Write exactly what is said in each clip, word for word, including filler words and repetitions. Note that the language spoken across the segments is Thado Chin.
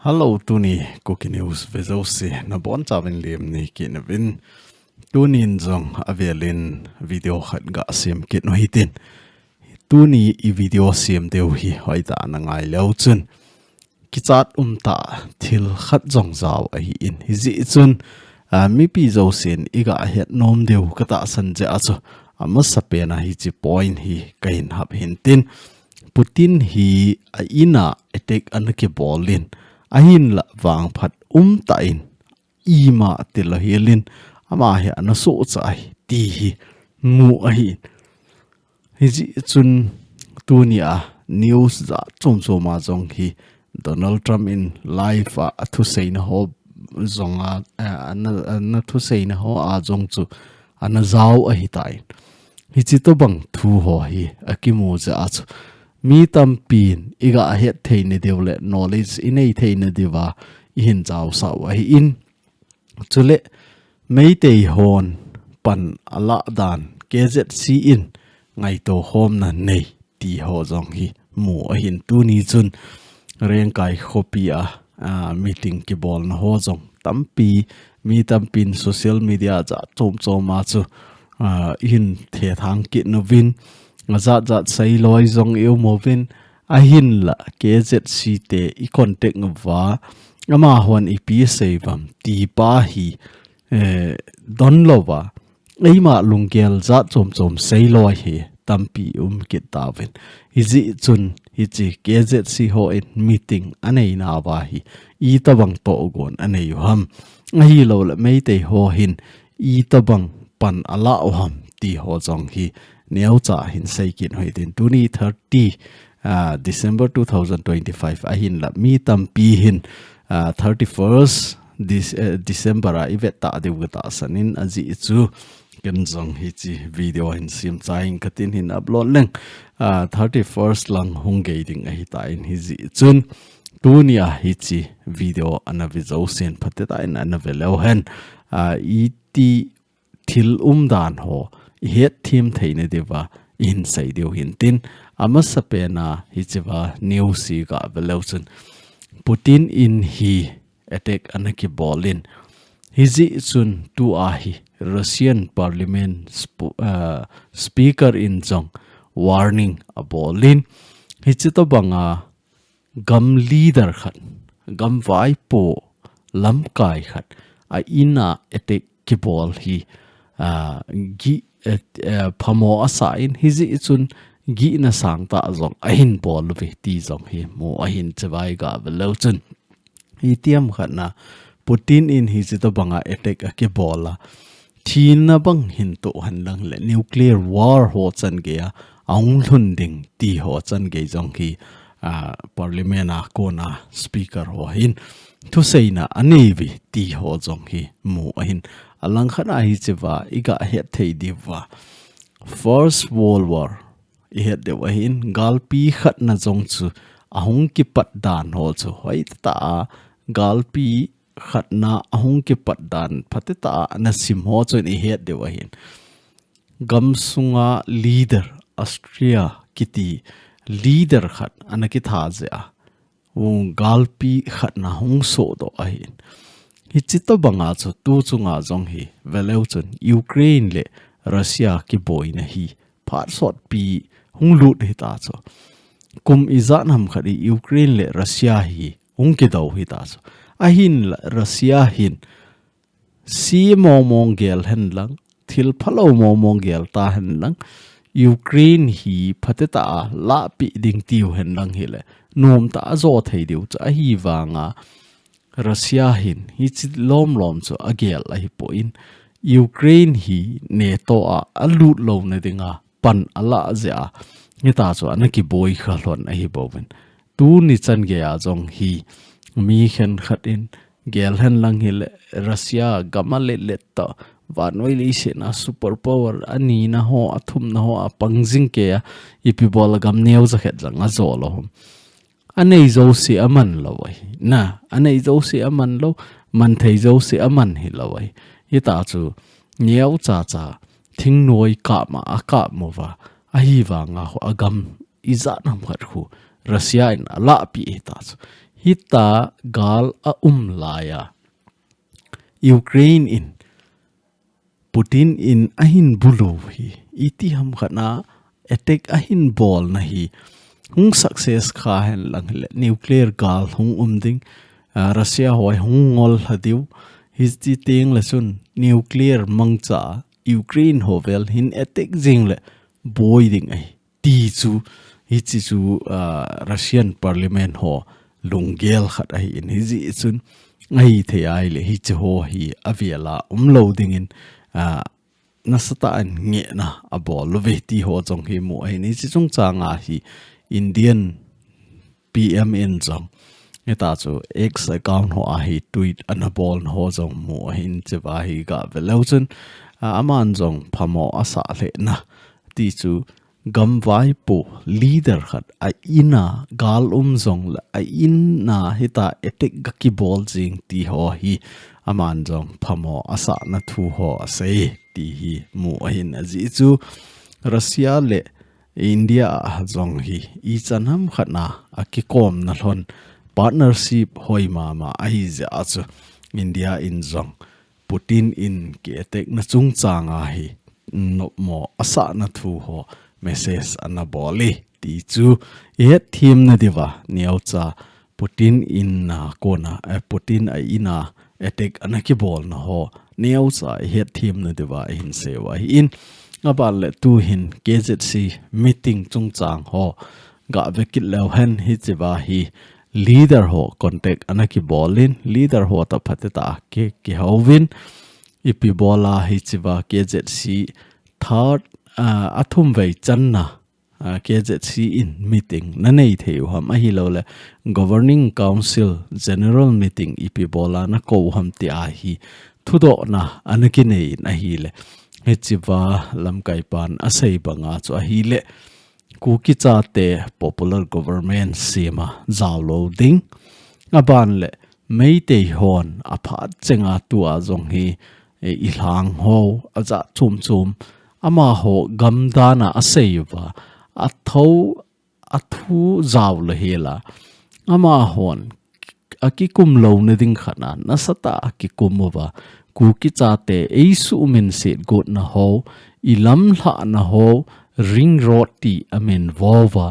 Hello, tuni Kuki News vejouse nabonchauvin lemni kinevin. Tunin jong avelin video khat gasem kit u hitin. Tuni i video sem diu hi hoitah a nangai leu chun kichat umtah thil khat jong jao ahin. Hijeh chun, a, mipi jousen igahet nom diu katahsan jeh a chu, amasapen a hiche point hi kahin hap hintin. Putin hi a in a attack ana kibolin, ahinlah vangphat umtah in ima tilo hilin, ama hi ana sohcha ahi ti hi mu ahin. Hijeh chun tunia news jat chomchom a jong hi Donald Trump in live a athuseina ho jong a, a, ana, ana thuseina ho a jong chu ana jao ahitan. Hiche tobang thu ho hi akimu jeh a chu mi tampin igahet theina diu le knowledge inei theina diuva ihin jaosah u ahin. Chule Meitei hon pan alah dan K Z C in ngaito khomna nei ti ho jong hi mu ahin. Tuni chun Rengkai khopi a, a, meeting kibolna ho jong tampi, mi tampin social media jat chomchom a chu, a, ihin thethang kit uvin, ajat jat seiloi jong i um uvin, ahinlah K Z C te i contact uva, amahon ipi asei uvam ti pa hi, eh, donlouva, eima lunggel jat chomchom seiloi hi tampi um kit tauvin. Hijeh chun hiche K Z C hon meeting aneinauva hi itobang tohgon anei u ham, ahilouleh Meitei ho hin itobang pan alah u ham ti ho jong hi neocha hin sei kit u hitin. Tuni thirty, ah, December two thousand twenty-five ahinlah mi tampi hin, ah, thirty-first Dec-, eh, December a ivet ta diu katahsan in, ajeh chu ken jong hiche video hin semcha inge katin hin upload leng, ah, thirty-first lang hung gei ding ahitan, hijeh chun tunia hiche video ana ve jousen phatetah in ana ve leu hen, ah, iti thil umdan ho ihetthem theina diuva ihin sei diu hintin. Amasapen a hichea news hi gave leu chun Putin in hi attack ana kibolin, hijeh chun tua hi Russian Parliament sp-, ah, Speaker in jong warning abolin, hiche tobanga gam leader khat, gam vaipo lamkai khat a in a attack kibol hi, ah, gih, eh, eh, phamo asan, hijeh chun gihna sangtah jong ahin bol uve ti jong hi mu ahin, chea gave leu chun. Itiham khat na Putin in hiche tobanga attack akibol a, thina bang hin toh henlang le nuclear war ho changei a ahung lhun ding ti ho changei jong hi, ah, Parliament a kona Speaker ho hin thuseina anei uve ti ho jong hi mu ahin. Alangkhat a hichea igahet thei diuva First World War ihet diu ahin, galpi khatna jong chu ahung kipat dan ho chu hoitah a, galpi khatna ahung kipat dan phatetah a ana sim ho chun ihet diu ahin. Gamsunga leader, Austria kiti leader khat ana kitha jeh a, u galpi khatna hung sohdoh ahin. Hiche tobanga chu tu chunga jong hi ve leu chun Ukraine le Russia kiboina hi phat sotpi hung lut hita chu. Kum ijat ham khat hi Ukraine le Russia hi hung kidou hita chu. Ahinlah Russia hin se mongmong gel henlang, thil phalou mongmong gel ta henlang, Ukraine hi phatetah a lahpeh ding tiu henlang hile, nomtah a jo thei diu chu ahivanga, Russia hin hiche lomlom chu agel ahipon, Ukraine hi NATO a alut louna dinga pan alah jeh a, hita chu ana kiboi kha lhon ahi bouvin. Tuni changei a jong hi mi khenkhat in gel henlang hile, Russia gam aletlet tah, vannoi leiset a super power anina ho, athumna ho a pang jing kei a, ipi bol a gam neo jakhat jong ajo lou ham. Anei jouse aman lou ahi. Na, anei jouse aman lou, man thei jouse aman hilou ahi. Hita chu neocha cha thingnoi kap ma akap uva, Ahivanga ho agam ijat ham khat khu Russia in alahpeh hita chu. Hita gal aum laiya Ukraine in Putin in ahin bulu hi, iti ham khat na attack ahin bolna hi, hung success kha hen lang hile, nuclear gal hung um ding, ah, Russia ho hung ngol lha diu, hiti teng le chun nuclear mangcha Ukraine ho vel hin attack jing le boi ding ahi. Ti chu, hichi chu, ah, Russian Parliament ho lunggel khat ahin, hijeh chun ahithei ahile, hichi ho hi avel a umlou dingin, ah, nasatah in ngehna abol uve ti ho jong hi mu ahin, hichi chungchang a hi Indian P M in jong, hita chu X account ho a hi tweet ana bolna ho jong mu ahin, chua hi gave leu chun, ah, aman jong phamo asah lheh na ti chu, gamvaipo leader khat a in a gal um jong le a in a hita attack ga kibol jing ti ho hi aman jong phamo asahna thu ho asei ti hi mu ahin, ajeh chu Russia le India a jong hi ichan ham khat na akikomna lhon partnership hoi mama ahi jeh a chu India in jong Putin in ki attack na chungchang a hi nopmo asahna thu ho message ana bol e ti chu ihet themna diuva neocha Putin in a kona, eh, Putin a in a attack ana kibolna ho neocha ihet themna diuva ihin seiu ahin, aban le tuhin K Z C meeting chungchang ho gave kit leu hen hichea hi leader ho contact ana kibol in, leader ho toh phatechan ki, kihouvin, ipi bola hichea K Z C third, ah, athum vei channa, ah, K Z C in meeting nanei thei u ham ahilouleh Governing Council General Meeting ipi bola nakou u ham tia hi thudohna ana kinei in ahile, hichea lamkai pan asei banga chu ahile, Kuki chate popular government sem a jao lou ding. Aban le Meitei hon aphat chenga tua jong hi, eh, i lhang ho ajat chom chom amaho gamdan a asei uva, atho athu jao le hela amahon akikum louna ding khat na nasatah a kikum uva, Kuki chate eisuhmil set gotna ho, i lamlhahna ho, ring road ti amin vo uva,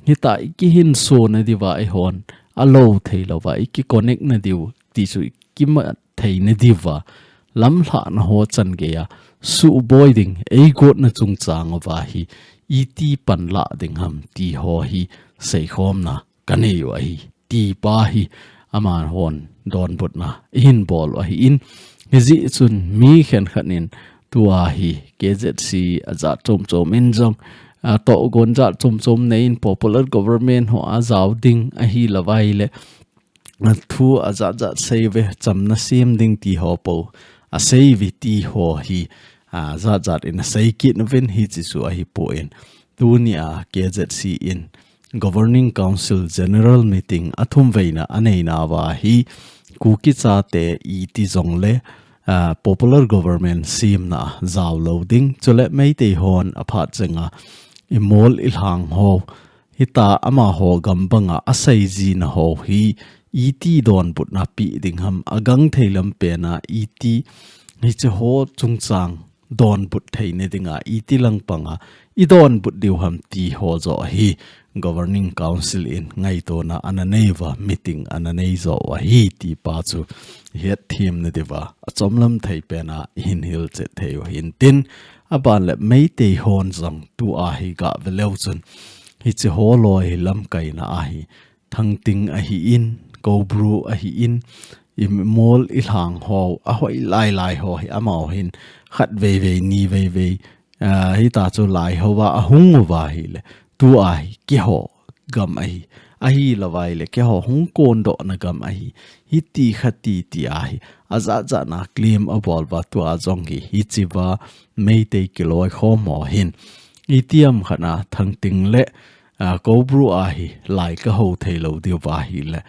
hita i kihinsona diuva eihon alou thei louva i ki connect na diu ti chu i kimat theina diuva, lamlhahna ho chan geiya suhboi ding eigotna chungchang uva hi iti panla ding ham ti ho hi seikhomna kanei u ahi, ti pa hi amahon donbutna ihin bol u ahin, hijeh chun mi khenkhat in tua hi K Z C ajat chom chom in jong, ah, tohgon jat chom chom nei in popular government ho ajao ding ahilou ahile, athu ajat jat sei uve, chamna sem ding ti ho po asei uve ti ho hi, ah, jat jat in asei kit uvin, hichi chu ahipon, tunia K Z C in Governing Council General Meeting athum veina aneinauva hi Kuki chate iti jongle, ah, popular government semna jao lou ding, chule Meitei hon aphat chenga i mol i lhang ho, hita amaho gam banga asei jina ho hi iti donbutna pe ding ham, agang thei lam pena iti, hiche ho chungchang donbut theina dinga iti langpanga i donbut diu ham ti ho joh hi Governing Council in ngaitona ana nei uva, meeting ana nei joh u ahi ti pa chu hetthemna diuva achomlam thei pena ihin hilchet thei u ahin tin, aban le Meitei hon jong tua hi gave leu chun hiche ho loi hi lamkaina ahi, Thangting ahin, Koubru ahin, i mol i lhang ho, ahoi lai lai ho hi amaho hin khat vei vei, ni vei vei, ah, hita chu lai hoa ahung uva ahile, tua hi keiho gam ahi, ahilou ahile keiho hung kondohna gam ahi, hiti khati ti ahi, ajat jat na claim abol uva tua jong hi, hichea Meitei kiloikhom ho hin, itiham khat na Thangting le, ah, Koubru a hi lai kaho thei lou diu va ahile,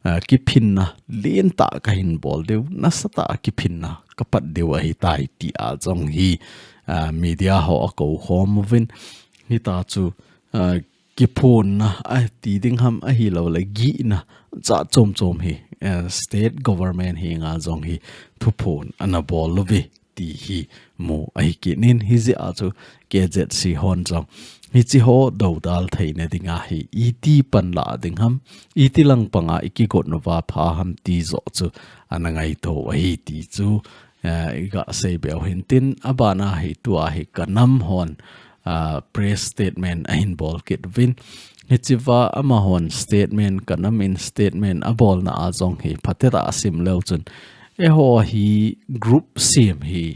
ah, kiphinna lentah kahin bol diu, nasatah a kiphinna kapat diu ahitai tia jong hi, ah, media ho akou khom uvin, hita chu, ah, kiphonna, ah, ti ding ham ahilou le gihna, jat chom chom hi, eh, state government henga jong hi thuphon ana bol uve ti hi mu ahi kit in, hijeh a chu K Z C hon jong hiche ho dodal theina dinga hi iti panla ding ham, iti lang panga i kigot uva pha ham ti joh chu ana ngaito ahi ti chu, eh, i gasei beu hintin, abana hi tua hi ka nam hon, ah, press statement ahin bol kit uvin. Hichea amahon statement, ka nam in statement abolna a jong hi phatecha a sim leu chun, eiho hi group sem hi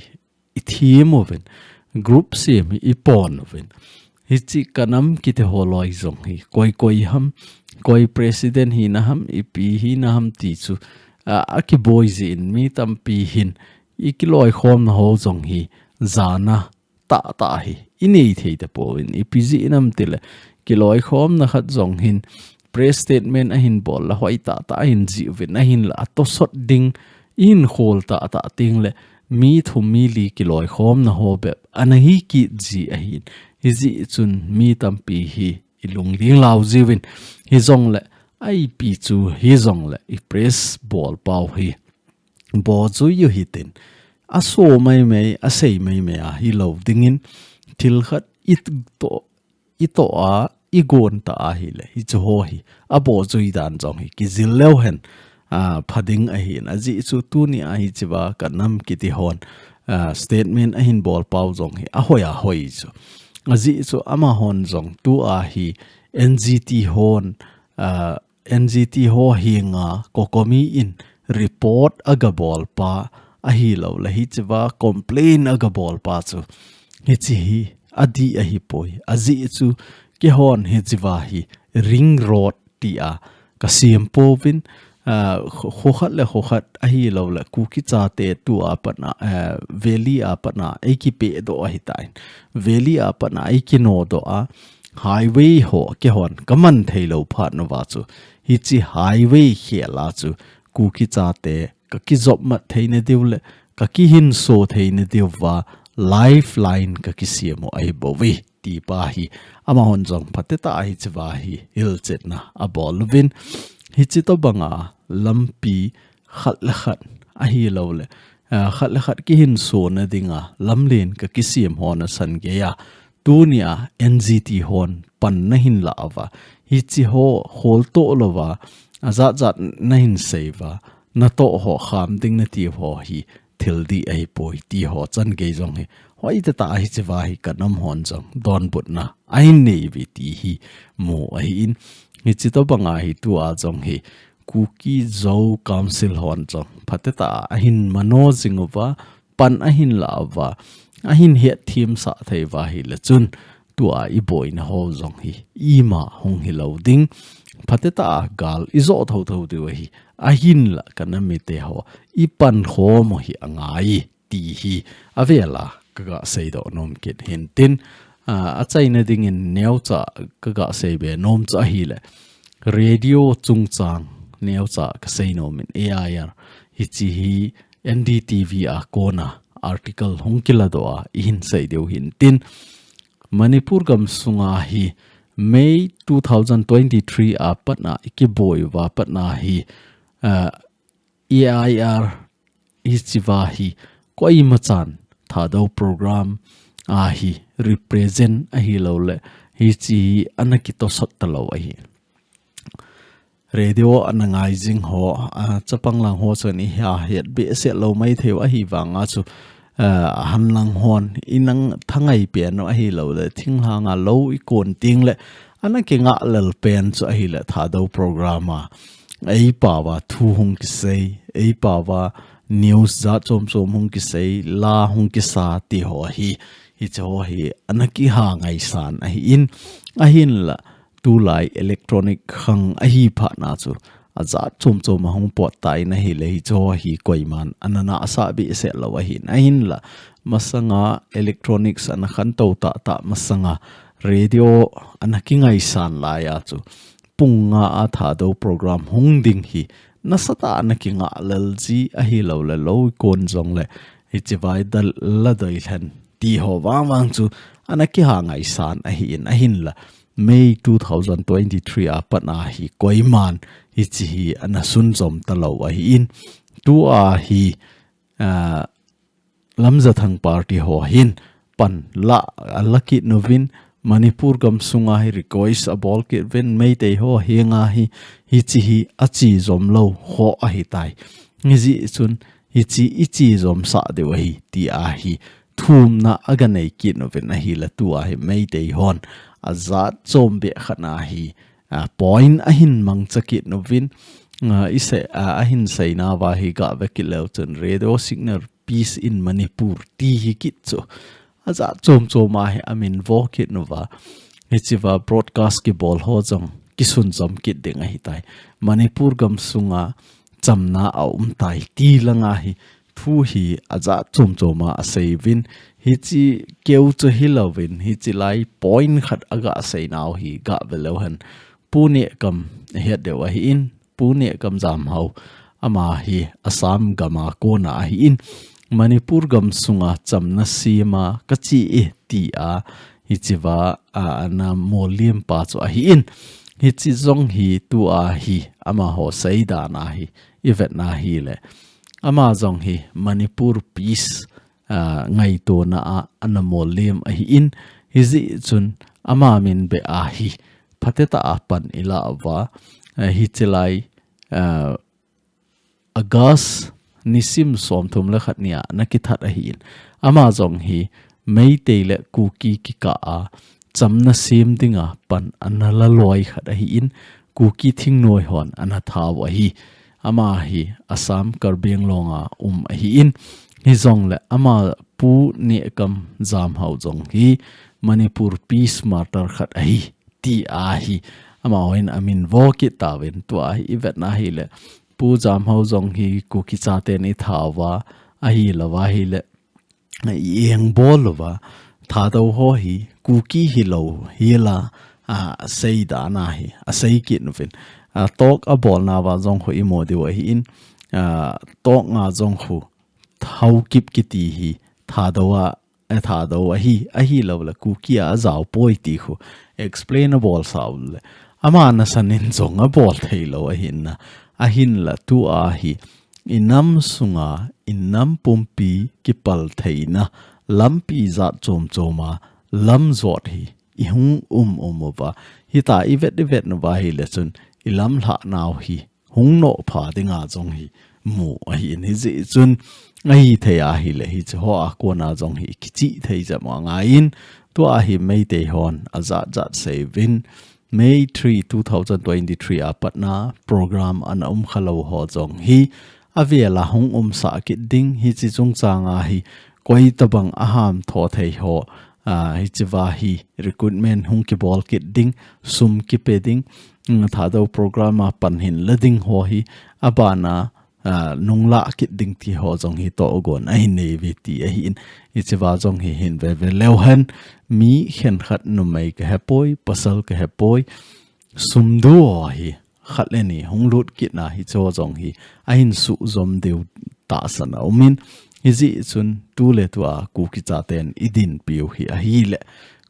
i them uvin, group sem hi i pon uvin. Hiche ka nam kiti ho loi jong hi koi koi ham, koi president hina ham, ipi hina ham ti chu, ah, akiboi jeh in mi tampi hin i kiloikhomna ho jong hi jana tahtah hi i nei thei tapouvin, ipi jeh inem itile kiloikhomna khat jong hin press statement ahin bol le hoi tahtah ahin jih uvin, ahinla atosot ding i hin khol tahtah teng le mi thum mi li kiloikhomna ho bep ana hi kit ji ahin, hijeh chun mi tampi hi i lungling lau jiuvin, hijongle ipi chu hijongle i press bol pau hi bojui u hitin, aso maimai, asei maimai ahilou dingin, thil khat i toh, i toh a, i gon ta ahile, hiche ho hi abojui dan jong hi kijil leu hen, ah, pha ding ahin, ajeh chu tuni a hichea ka nam kiti hon, ah, statement ahin bol pau jong hi ahoi ahoi chu. Ajeh chu amahon jong tua hi N G T hon, ah, N G T ho henga COCOMI in report aga bol pa ahilou le hichea complain aga bol pa chu hiche hi adih ahipoi. Ajeh chu keihon hichea hi ring road tia ka sem pouvin, ah, kho-, kho khat le kho khat ahilou le Kuki chate tua pat a, eh, Valley a pat a eikipeh doh ahitan, Valley a pat a eikinodoh a, highway ho keihon ka man thei lou phat uva chu, hiche highway khel a chu Kuki chate ka kijop mat theina diu le ka kihinso theina diuva lifeline ka kisem u ahibouve, ti pa hi amahon jong phatecha a hichea hi hilchetna abol uvin, hiche tobanga lampi khat le khat ahilou le, ah, khat le khat kihinsona dinga lamlen ka kisem hon asan geiya, tunia N G T hon pan nahin la uva, hiche ho kholtoh louva, ajat jat nahin sei uva, natoh ho kham ding nati ho hi thil dih ahipoi ti ho chan gei jong hi, hoitah tah a hichea hi ka nam hon jong donbutna ahin nei uve ti hi mu ahin, hiche tobanga hi tua jong hi Kuki Zo Council hon jong phatecha a ahin mano jing uva, pan ahin la uva, ahin hetthem sah thei uva ahile chun, tua i boina ho jong hi ima hung hilou ding, phatecha a gal i jo thotho diu ahi, ahinla ka nam mite ho i pankhom u hi angai ti hi avel a ka gasei doh nom kit hintin, ah, achaina dingin neocha ka gasei be nom chu ahile, radio chungchang neocha ka sei nom in, A I R, hiche hi N D T V a kona article hung kiladoh a i hin sei diu hintin, Manipur gamsunga hi May two thousand twenty-three a pat a i kiboi uva pat a hi, ah, A I R hichea hi koima chan Thadou program a hi represent ahilou le, hiche hi ana kitosot talou ahi. Radio ana ngai jing ho, ah, chapang lang ho chun i ha het behseh lou maithei u ahivanga chu, ah, ahan lang hon i nang thangai pen u ahilou le, thinglhang a lou i kon teng le, ana kingah lel pen chu ahile Thadou program a ei pao va thu hung kisei, ei pao va news jat chom chom hung kisei, la hung kisa ti ho hi, hiche ho hi ana kiha ngaisan ahin, ahinla tulai electronic khang ahi phat na chu, ajat chom chom ahung pot tan ahile hiche ho hi koiman ana nahsah behseh lou ahin, ahinla masanga electronics ana khantou tahtah masanga radio ana kingaisan lai a chu, pung nga a Thadou program hung ding hi nasatah a ana kingah lel ji ahilou le, lou i kon jong le, hichea i dal la doi lhen ti ho vangvang chu ana kiha ngaisan ahin, ahinla May two thousand twenty-three a pat a hi koiman hichi hi ana sunjom talou ahin, tua hi, ah, Lamjathang party ho hin pan la, ala kit uvin, Manipur gam sunga hi request abol kit uvin, Meitei ho henga hi, hichi hi achi jom lou ho ahitai. Hijeh chun hichi ichi jom sah diu ahi, tia hi thumna aga nei kit uvin ahile, tua hi Meitei hon ajat chom beh khat na hi, ah, point ahin mangcha kit uvin, ah, ise, ah, ahin seina uva hi gave kit leu chun Radio Signal Peace in Manipur ti hi kit chu ajat chom chom a hi amin vo kit uva. Hichi uva broadcast kibol ho jong kisunjom kit ding ahitai. Manipur gam sunga chamna aumtai ti langa hi thu hi ajat chom chom a asei uvin. Hichi keu chu hilouvin, hichi lai point khat aga seinau hi gave leu hen. Pu Nehkam het diu ahin, Pu Nehkam Jamhao, ama hi Assam gam a kona ahin, Manipur gam sunga chamna sem a kachi e tia, hichi uva, a, ana mollim pa chu ahin. Hichi jong hi tua hi amaho seidan a hi ivet na hile, ama jong hi Manipur peace, ah, ngaitona a ana mollim ahin, hijeh chun ama min beh a hi phatecha a pan ilah uva, ah, hichi lai, ah, August nisim somthum le khat nia ana kithat ahin, ama jong hi Meitei le Kuki kikah a chamna sem dinga pan ana la loi khat ahin, Kuki thingnoi hon ana thau ahi. Ama hi Assam Karbi Anglong a um ahin, hijongle ama Pu Nehkam Jamhao jong hi Manipur peace martyr khat ahi, tia hi amahon amin vo kit tauvin, tua hi ivet na hile, Pu Jamhao jong hi Kuki chaten ithau va, ahilouva hile, ieng bol uva, Thadou ho hi Kuki hilou hila, a, seidan a hi asei kit uvin. A, talk abolna uva jong khu imu diu ahin, a, talk nga jong khu Haokip kiti hi Thadou a, eh, Thadou ahi, ahilouleh Kuki a ajao poi ti khu explain abol sau le, ama nasan in jong abol thei lou ahin na, ahinla tua hi inam sunga, inam pumpi kipal theina lampi jat chom chom a lam jot hi ihung um um uva, hitia ivet ivet uva hile chun ilam lhah nau hi hung noh pha dinga jong hi mu ahin, hijeh chun ahithei ahile hiche hoa kona jong hi kichih thei jep angaiyin, tua hi Meitei hon ajat jat seiyuvin, May three, two thousand twenty-three a patna program ana um khalou ho jong hi avel a hung umsah kit ding, hiche chungchang a hi koi tabang aham tho thei ho, a, hichea hi recruitment hung kibol kit ding, sum kipe ding, mm, Thadou program a pan hin la ding ho hi, abana, a, nunglah kit ding ti ho jong hi tohgon ahin neiuve ti ahin. Hichea jong hi hin veve leu hen, mi khenkhat numei kahepoi, pasal kahepoi, sum du ho hi khat le ni hung lut kit na hicheho jong hi ahin suhjom diu tahsan aumin, hijeh chun tuletua Kuki chaten idinpiu hi ahile,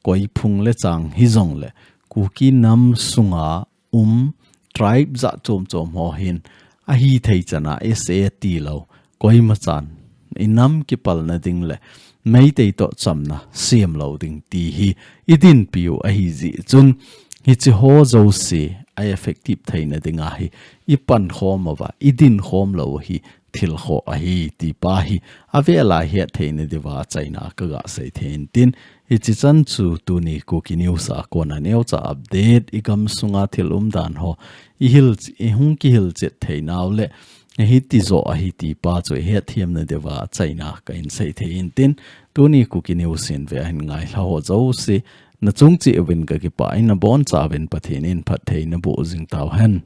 koi phung le chang hijongle, Kuki nam sunga um tribe jat chom chom ho hin ahithei chan a S A tilou, koima chan inam kipalna ding le Meitei toh chamna sem lou ding ti hi idinpiu ahijeh chun, hicheho jouse a effective theina dinga hi ipankhom uva, idinkhom lou hi thil khoh ahi ti pa hi avel a hetthei na diuva achaina kaga seithei intin, hiche chan chu tuni Kuki News a kona neocha update igam sunga thil umdan ho ihil, ihung kihilchet theinau le hiti jo ahi ti pa chu ihetthem na diuva achaina kahin seithei intin, tuni Kuki News in ve ahin ngailha ho jouse nachung cheh uvin kakipah in, nabonchauvin Pathen in phatthei naboh jing tauhen.